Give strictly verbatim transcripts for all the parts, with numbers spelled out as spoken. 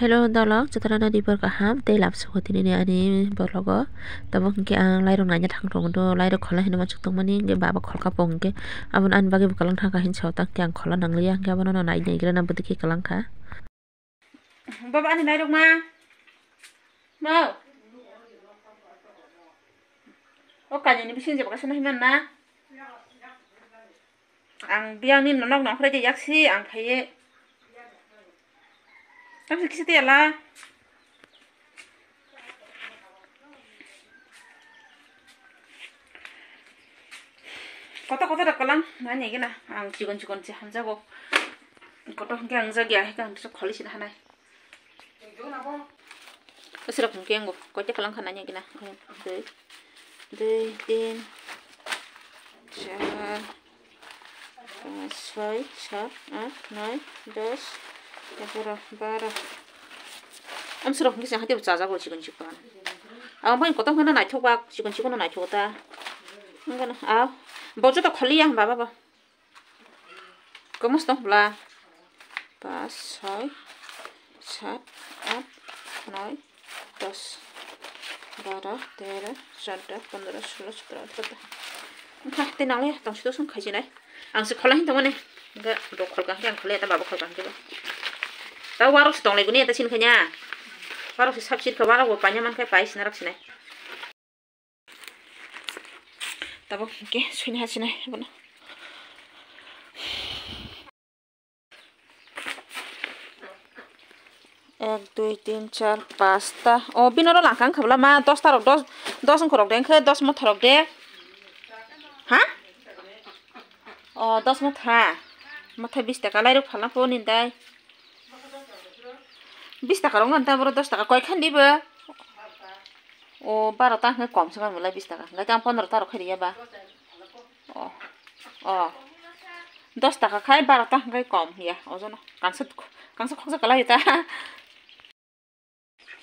Hello, dolok, jotono dibor kaham, tei lab sugo tini ani vlog o. Tabuk hwnkhe ang lairok naina thang tongo do, lairok kholna hinwi uansuk tongmani, hwnkhe baba kholka po hwnkhe, abono ani bagwi bwkhalang thangkha hinwi sao, tangkhe ang kholna nangliya, hwnkhe abono nai naigrana bwtwi khe kwlangkha. Baba, ani lairok ma? Ma? O kainwini bising jeba kaisa nahimani na? Ang biyang ni nonok nongkhoroi de yaksi ang phaiye. Tamsi kisa tiyala. Koto koto da kalang nani gina ang chikon chikon se hamjago. Koto hwnkhe ang jagya hai khe ang kholi sina hanai. Aswrok hwnkhe ang koito kalang kha nani gina. Dui, dui, tin, char, pas, soi, sat, at, noi, dos, egaro, baro. Amswrok hwnkhe se hati bo chajago chikon chikon. Ang bai koto hwnkhe naithok bak chikon chikon naithok ta. Hwnkhe no, ah, bo joto kholi ya hwnba baba. Kwmos tong bwla. Pas, soi, sat, at, noi, dos, baro, tero, chuddo, pondro, sulo, sotro, athro ta. Wngkha, tei nangli tong sito song khaijinai. Ang se khola hin tongmani. Hwnkhe bo kholka hwnkhe ang kholi ya, ta baba kholka hwnkhe bo. Ta warok se tonglai guni ya, ta sini khanya. Warok se sab sirkha, warok bo paina mankhe pai sinarok sinai. Tabuk hwnkhe suina ha sinai bono. Ek, dui, tin, char, pasta. O, bini oro langkha wngkha bwla ma, dosta rok, dos, dos wngkha rok de, wngkhe dos motha rok de. Ha? O, dos motha. Motha bis taka lairok phalna pho nini dai. Bis taka rok nani ta boro dos taka koi khan di bo. O, baro ta hwnkhe kom se man bwlai bis taka. Hwnkhe ang pondro ta rok khai riya ba. O, o. Dos taka khai baro ta hwnkhe kom ya. Ojono kangsa, kangsa khoksa kalai ta.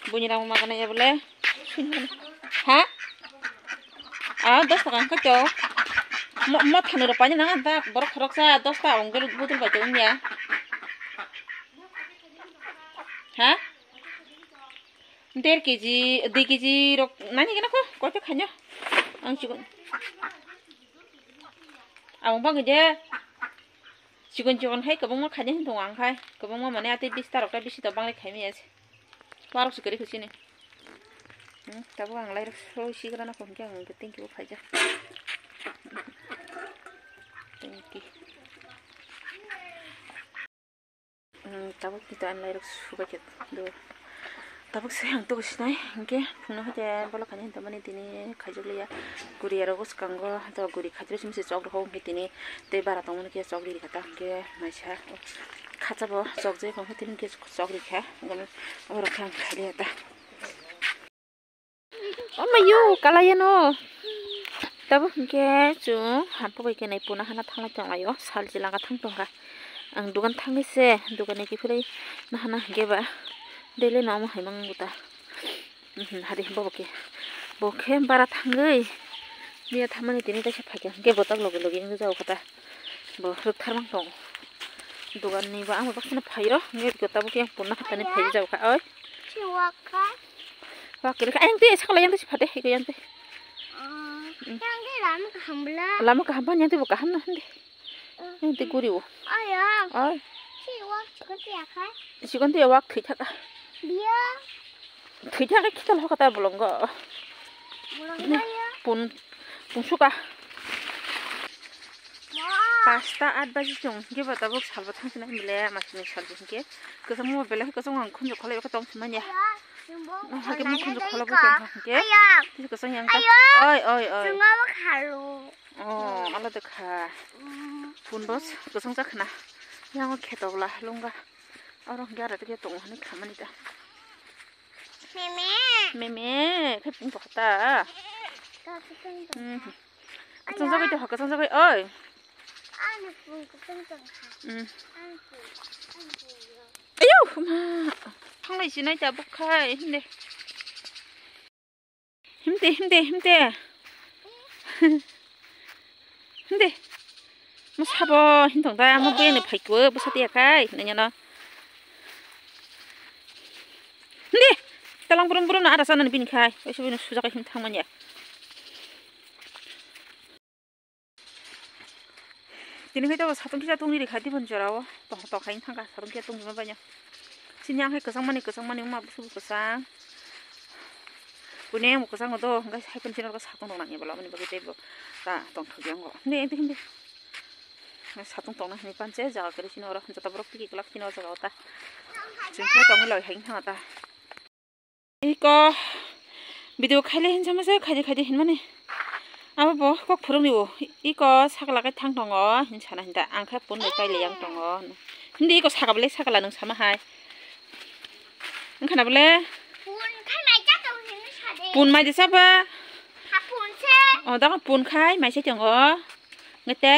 Buini rang ma gana ya bole. Ha? Ah, dos taka hwnkhe to. Mo, mo thani rok paina nang ta borok khoroksa dos taka wngkhe budul bai to wngya. Ha? Der kg, dui kg rok nani gana ko, koito khaina. Ang chikon. Ang bang je chikon chikon khai kwbangma khaina hin tongo ang khai. Kwbangma mane atwi bis ta rok ta bisi to bangni khaimaya se. Warok se kwrwi khe chini. Hmm, tabuk ang lairok soi sigrana ko hwnkhe ang thank you phaijak. Thank you. Hmm, tabuk kito ang lairok subai khe do. Tabuk se ang toko sinai hwnkhe phungno hwnkhe bolok khaina hinta mani tini khaijakliya. Guri aro bwskango to guri khaitri simi se chok rwkha hwnkhe tini tei bara tongmani khe chok rikha ta hwnkhe naisa khacha bo chok jai hwnkhe tini hwnkhe chok rikha. Omo rok khe ang khailiya ta. Omo yo kalaiya no. Tabuk hwnkhe chwng hampu bai khe nai puna hana thanglai tonglaio sal chwla thang tongkha. Ang dugan thangwi se dugan ni kiphilwi nahana hwnkhe ba daily no omo hai mango ta. Mhm, hari bo bo khe bo khe bara thangwi miya thamani tini kaisa phaikha hwnkhe botok logi logi wngwi jao kha ta. Bo rwktharmang tongo. Dogan ni bo ang bo baksa no phaio. Nge rwkha tabuk yang punna khatani phai jao kha oi. Si wak kha. Wak kiri kha ayang twi sakla yang twi si phate hiko yang twi. Mm. Yang twi lama kaham bla. Lama kaham ba yang twi bo kaham na hande. Mm. Yang twi guri o. Ayang. Oi. Si wak chikon twi akhai. Chikon twi wak thwi thaka. Biya. Thwi thaka khital hokata bolongo. Bolongo ya. Pun, pun suka. Pasta at baji chwng hwnkhe bo tabuk salbo thang sinai hwnle masini salbo hwnkhe kwchangma belai kwchang ang khunju kholai khe tong simanya. Hakhe mung khunju kholai bo tong hwnkhe tisa kwchang yang ta. Oi oi oi. Oh, alada kha. Phun bos kwchang jakhna. Yang kheto bla lunga. Oro hwnkhe ara tongwi tongo hwnwi khamani da. Meme. Meme, khe phung tokha ta. Ka phung tokha. Hmm. Kwchang jagwi tokha, kwchang jagwi, oi. Ani phung kwchang tokha. Hmm. Ani phung, ani phung. Ayo, ma. Thanglai sinai ta bwkhai, hinde. Himte, himte, himte. Himte. Mo sabo hintong da, mo buyani phaikhe, bo sati yakhai, nanya no. Talang burung burung no ada sana ni bini khai. Oiso bini sujak hin thang manya. Tini khai to satung kisa tungni rikha tibon jorao. Tong tong khai thangka satung kisa tungni ma banya. Sini ang hai kwchang mani kwchang mani ma busu kwchang. Kune mo kwchang do, guys, hai pun sini satung dong nang ya bala mani bagwi tebo. Ta tong thok yang go. Ne enti hindi. Satung tong na hani panche jaga kari sini oro. Jota borok tiki kelak sini o jaga ota. Jeng khai tong lai hai thang ta. Iko video khaile hinsa mase khaide khaide hinmani. Abo bo kok phurung ni o. Iko sakla kai thang tongo hinsana hinta ang khe phone bai kaile yang tongo. Hindi iko saka bele sakla nung sama hai. Ang khana bele Pun khai mai ja tong hinwi sade. Pun mai de saba. Ha pun se. O da pun khai mai se tongo. Ngete.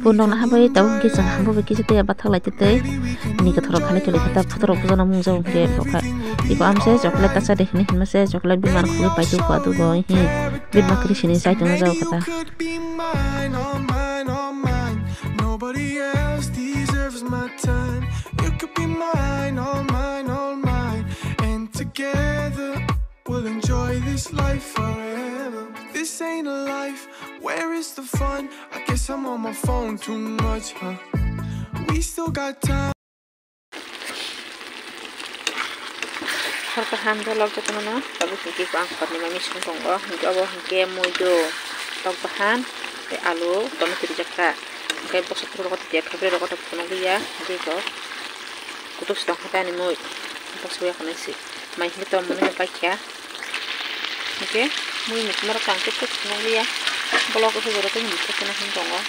Bo nokna habai tabuk kisa hambo bai kisa tei bathak lai tei tei ni kotoro khalai tolai khe ta photo rok bujana mung jao hwnkhe bokha. Iko amse chocolate tasa de hinwi hinma se chocolate bini mani khulwi paitwi kha dugo hi bini ma kwrwi sini chai tongna jao kha ta. Nobody else deserves my time. You could be mine, all mine, all mine. And together we'll enjoy this life forever. This ain't a life. Where is the fun? I guess I'm on my phone too much, huh? We still got time. Har kaham jalok jotono no, tabuk hwnkhe ang khorni mami song tongo, hwnkhe obo hwnkhe muido, tok bahan, tei alu, tomato rijak kha, hwnkhe bwswk rok tei khabrwi rok phunukliya, hwnkhe iko kutuk se tongkha tei ani mui, bwswk ya khwnai se, mai hwnkhe tongmani no paikha. Hwnkhe mui muchungmarok ang khe tuk phunukliya, bolok khe jora tei mui khe kheno hwn tongo.